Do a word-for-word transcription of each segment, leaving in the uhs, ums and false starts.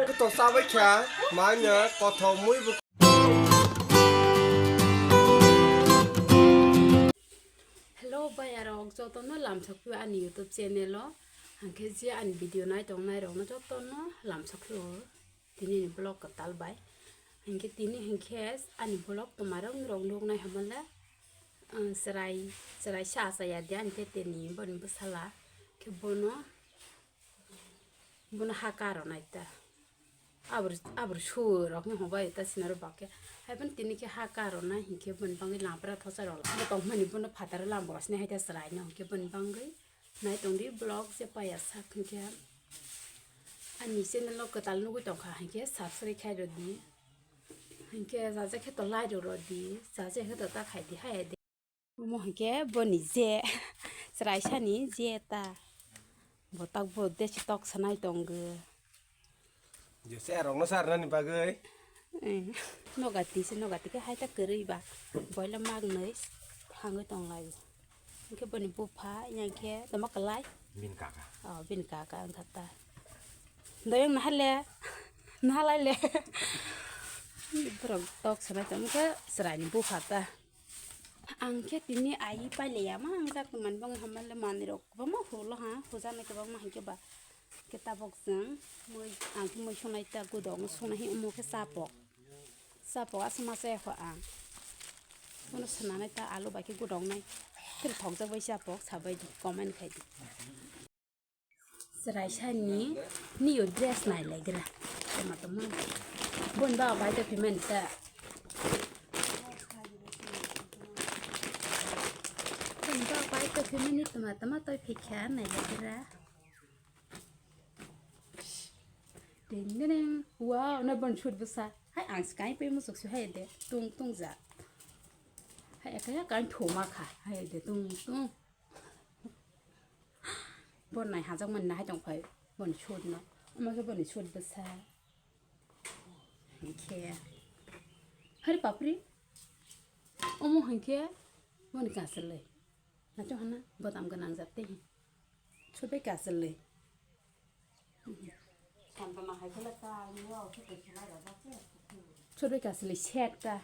Kothok sabai kha, manya kothok mui bo. Hello, bayarok, jotono lamsok phio ani YouTube channel o. Hwnkhe je ani video nai tongnai rokno jotono lamsok phio. Tini ni vlog kwtal bai. Hwnkhe tini hwnkhe ani vlog twmarok norok nuknai hamale, ah, chwrai, chwrai sa achaya de ani teteni boni bwsala. Khe bono, bono ha karonai ta. Abor, abor suo rok no hobai ta sinaro bakhe. Hai bono tini khe ha karonai hinkhe boni bangwi lampra thosa rok tongmani bono phataro lambo sini hai ta chwrai no hinkhe boni bangwi. Nai tongdi vlog je paya sak hinkhe ani channel no kwtal nugwi tongkha hinkhe subscribe khai rodi. Hinkhe jaje khe to like rodi, jaje khe to ta khai di hai de. Omo hinkhe boni je chwrai sani je ta botak bo desi tok sanai tongo. Jese rokno sarnani bagwi. Eh, nogati se, nogati khe hai ta kwrwi ba. Boila magnoi thangwi tong lai. Hwnkhe boni bupha, yang khe tamo kwlai. Bini kaka. Oh, bini kaka wngkha ta. Doyong nahale, nahalai le. Borok tok sanai tong khe chwraini bupha ta. Ang khe tini ai pailaiya ma, ang jak manwi bangwi hamya le manwi rok kwbangma hulo ha, hujaknai kwbangma hinkhe ba. Khe tabok chwng mui, ang khe mui sunai ta gudok sunai hi omo khe chapok. Chapok aswk ma chaya kho ang. Bono swnanai ta alu bai khe gudoknai. Khe thokjak bai chapok sabai di comment khai di. Chwrai sani niyo dress nai lai gra. Tama tama. Bon ba bai to phi mani ta. Bon ba bai to phi mani tama tama to phi kha nai lai gra. Ding ding ding. Wow, na bon shoot bwsa. Hai ang sky pe musuk su hai de. Tung tung ja. Hai ka ya kan thoma kha. Hai de tung tung. Bon nai hajak man na hai tong phai. Bon shoot no. Ama ke bon shoot bwsa. Hinkhe. Hari papri. Omo hinkhe. Bon kasalai. Nacho hana, bodam gwnang jat tei. Sobai kasalwi. Sobai kasalwi set ka.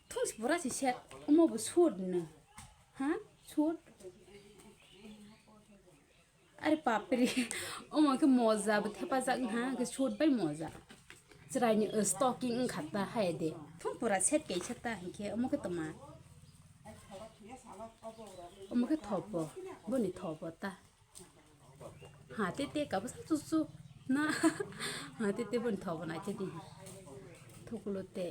Thung si pura si set. Omo bo sud no. Ha? Sud? Are papri. Omo ke moja bo thepa jak ha, ke sud bai moja. Chwraini, uh, stocking wngkha ta hai de. Thung pura set kaisa ta hinkhe omo khe toma. Omo khe thopo, boni thopo ta. Ha te te kabo sa chu chu na. Ha te te boni thopo nai te di. Thukulo te.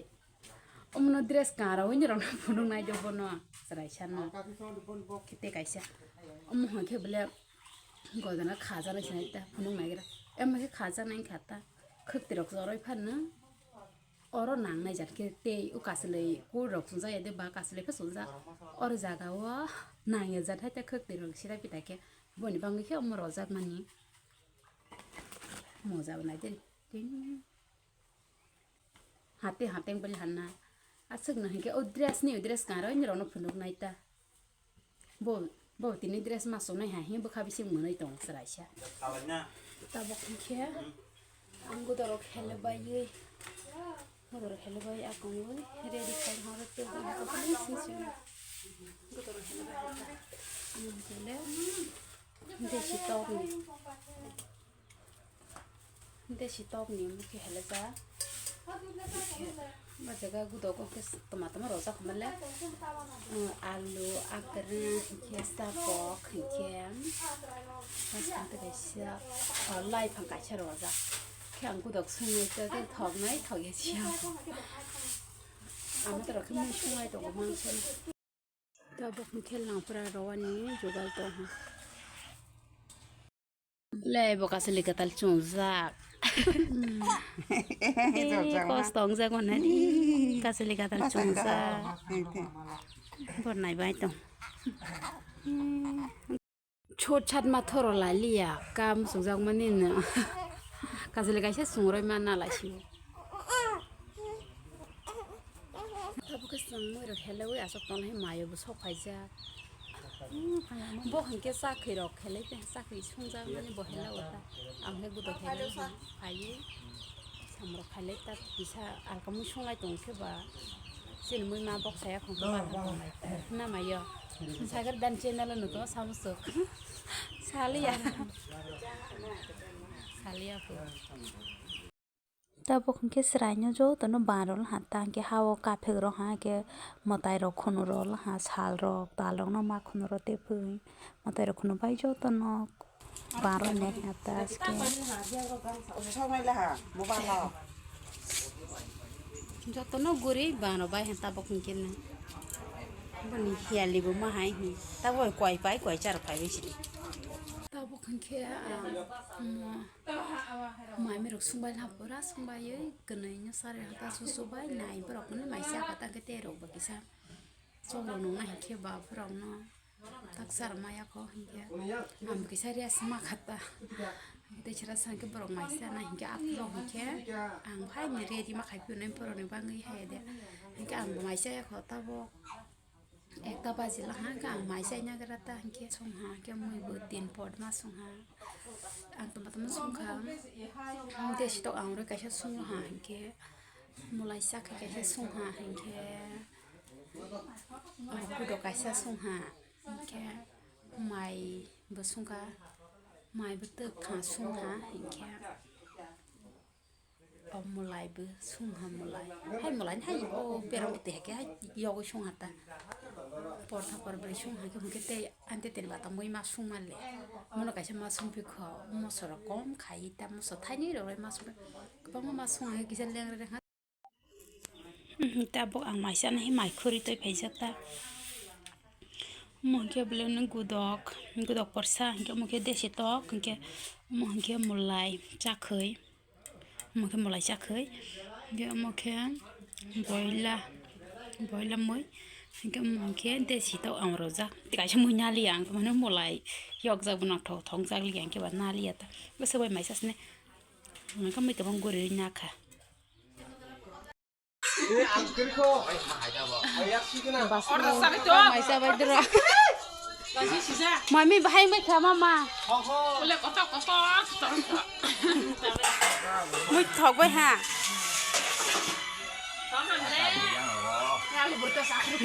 Omo no dress kara wini rok no phunuk nai de bono. Chwrai sa no. Khe te kaisa. Omo hwn khe bole. Godana khajaknai sinai ta phunuk naigra. Ema khe khajaknai wngkha ta. Khwktwirok choroi phano oro nangnai jat khe tei o kaseloi kurrok chungjak ya de ba kaseloi khe chungjak. Oro jaga o nangya jat hai ta khwktwirok sira pita khe boni bangwi khe omo rojakmani. Moja bo nai de. Hate hate bali hanna. Aswk no hinkhe o dress ni o dress karo ni rokno phunuk nai ta. Bo, bo tini dress ma chunai ha hi bwkha bising mwnwi tongo chwraisa. Tabok hinkhe ang gudorok hele baiwi, gudorok hele bai akongwi ready khai horo tei gudorok hele bai. Ang hinkhe le desi tokni. Desi tokni mukhe helajak. O jaga gudogo khe toma toma rojak male. Alu, akwrwng, hinkhe sapok, hinkhe. Kaisa, o, lai phang kaisa rojak. Khe ang gudok swngnai khe thoknai thokya siya. Ang toro khe mui sungnai tongo mangsa. Tabuk ni khe langpra rowani jugal tong ha. Le bo kasali katal chungjak. Kos tong jak wana di kasali katal chungjak. Bor nai bai tong. Chot chat ma thoro lai liya kam chungjak mani no. Kasali kaisa sungroi ma na lai si. Tabuk khe chwng mui rok heleui aswk tong lai mayo bo sok phaijak. Bo hinkhe chakhwi rok khelai tei chakhwi sungjakmani bo hela ota. Ang khe gudo khelai phaiwi samrok khailai ta kisa alkamwi sunglai tong khe ba chini mui ma bok saya khong khe ba na mayo. Sagar dan channel no to samusuk. Saliya. Saliya ko. Tabuk hinkhe chwraino jotono banrwlaha, ta hinkhe ha-o kaphik rokha, hinkhe mwtairok khunurwlaha, salrok, talrokno ma khunuro tei phui. Mwtairok khunu bai jotono banrwlaha ta aske. Jotono guri banrw bai ha tabuk hinkhe no. Boni hiyalibo ma hai hi. Tabuk koi pai koi char phaibai sidi. Tabuk hinkhe, ah, mo-, Mami rok sungbai na pura sungbai oi kwnwi no sari hata susu bai nai borok no mai sa kata khe tei rok ba kisa chok rok nung nai khe ba borok no tak sar maya kho hinkhe ang kisa ria sma khata tei chara sa khe borok mai sa na hinkhe aphuru hinkhe ang phai ni ready ma khai phuru nai borok ni bangwi hai de hinkhe ang mai sa ya kho tabuk. Ekta baji laha hwnkhe ang mai chai nagra ta hwnkhe songha hwnkhe mui bo tin pot ma songha. Ang tongma tongma songkha. Ang de sitok ang rw kaisa songha hwnkhe mulai chakhe kaisa songha hwnkhe, ah, kudo kaisa songha hwnkhe mai bo songkha, mai bo twk kha songha hwnkhe. O mulai bo sungha mulai. Hai mulai hai o berang bwtwi hai khe hai yogwi sungha ta. Portha porbrwi sungha khe hwnkhe tei ante teni bata mui ma sungma le. Mono kaisa ma sungphi kho. Moso rok kom khai ta moso thaini rok ma sungphi. Kwbangma ma sungha khe kisa lengreng ha. Tabuk ang mai chana hai mai khurui tei phaijak ta. Omo hwnkhe belai no gudok, gudok porsa hwnkhe omo khe desi tok hwnkhe omo hwnkhe mulai chakhwi. Omo khe mulai chakhwi, hwnkhe omo khe boila, boila mui, hwnkhe omo khe desi tok ang rwjak. Tei kaisa mui naliya ang mane mulai yokjak bo nokthok thongjak liya hwnkhe ba naliya ta. Bwswk bai mai chasne, hwnkhe mui tabuk guriwi nakha. Bas mai chabai dura. Mami bahai mai kha mama. Mui thok bai ha.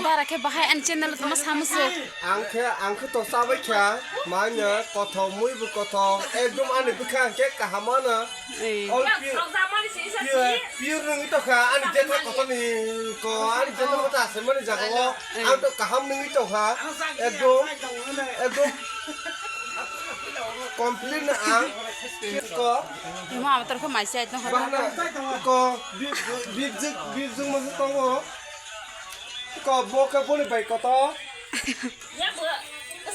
Bara khe bahai ani channel tongma samusu. Ang khe, ang khe to chabai kha, manya kothok, mui bo kothok, ekdom ani bwkha hwnkhe kaham ano. Ei. All pure, pure, pure nungwi tongkha, ani jetha kotor ni ko, ani jetha kotor asemani jaga o, ang to kaham nungwi tongkha, ekdom, ekdom complete no ang ko. Ima amator khe mai sai tongkha. Bahana ko, bi-, bi-, bijik, bijik mo tongo. Ko bo khe boni bai kotor.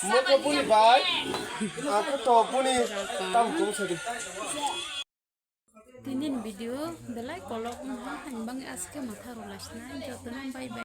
Mo khe boni bai. Ang khe to boni tam tung sadi. Tinin video belai kolok wngha, hain bangwi aske mwtha rwlaisna, jotono bye bye.